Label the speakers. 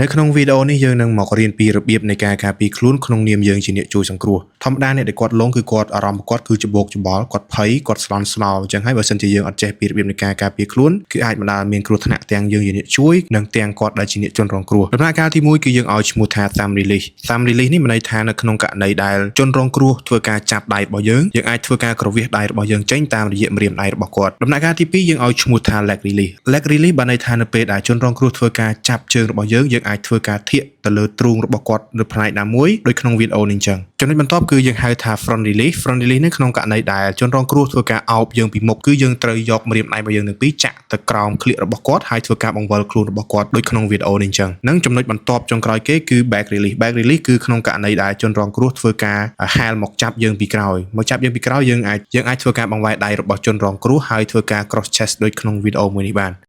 Speaker 1: នៅក្នុងវីដេអូនេះយើងនឹងមករៀនពីរបៀបនៃការការពារខ្លួនក្នុងនាមយើងជាអ្នកជួយសង្គ្រោះធម្មតាអ្នកដែលគាត់លងគឺគាត់អារម្មណ៍គាត់គឺច្បោកច្បល់គាត់ភ័យគាត់ស្លន់ស្លោអញ្ចឹងហើយបើសិនជាយើងអត់ចេះពីរបៀបនៃការការពារខ្លួនគឺអាចបណ្ដាលមានគ្រោះថ្នាក់ទាំងយើងជាអ្នកជួយនិងទាំងគាត់ដែលជាអ្នកជនរងគ្រោះដំណាក់កាលទី1គឺយើងឲ្យឈ្មោះថា thumb release. Thumb release នេះមានន័យថានៅក្នុងករណីដែលជនរងគ្រោះធ្វើការចាប់ដៃរបស់យើងយើងអាចធ្វើការក្រវិះដៃរបស់យើងចេញតាមរយៈម្រាមដៃរបស់គាត់ដំណាក់កាលទី2យើងឲ្យឈ្មោះថា leg release. Leg release បានន័យថានៅពេលដែលជនរងគ្រោះធ្វើការចាប់ជើងរបស់យើងយើងអាចធ្វើការធាក់ទៅលើទ្រូងរបស់គាត់នៅផ្នែកណាមួយដូចក្នុងវីដេអូនេះអញ្ចឹងចំណុចបន្ទាប់គឺយើងហៅថា front release. Front release នេះក្នុងករណីដែលជនរងគ្រោះធ្វើការអោបយើងពីមុខគឺយើងត្រូវយកម្រាមដៃរបស់យើងទាំងពីរចាក់ទៅក្រោមក្លៀករបស់គាត់ហើយធ្វើការបង្វិលខ្លួនរបស់គាត់ដូចក្នុងវីដេអូនេះអញ្ចឹងនិងចំណុចបន្ទាប់ចុងក្រោយគេគឺ back release. Back release គឺក្នុងករណីដែលជនរងគ្រោះធ្វើការហែលមកចាប់យើងពីក្រោយមកចាប់យើងពីក្រោយយើងអាចយើងអាចធ្វើការបង្វែរដៃរបស់ជនរងគ្រោះហើយធ្វើការ cross chest ដូចក្នុងវីដេអូមួយនេះបាន។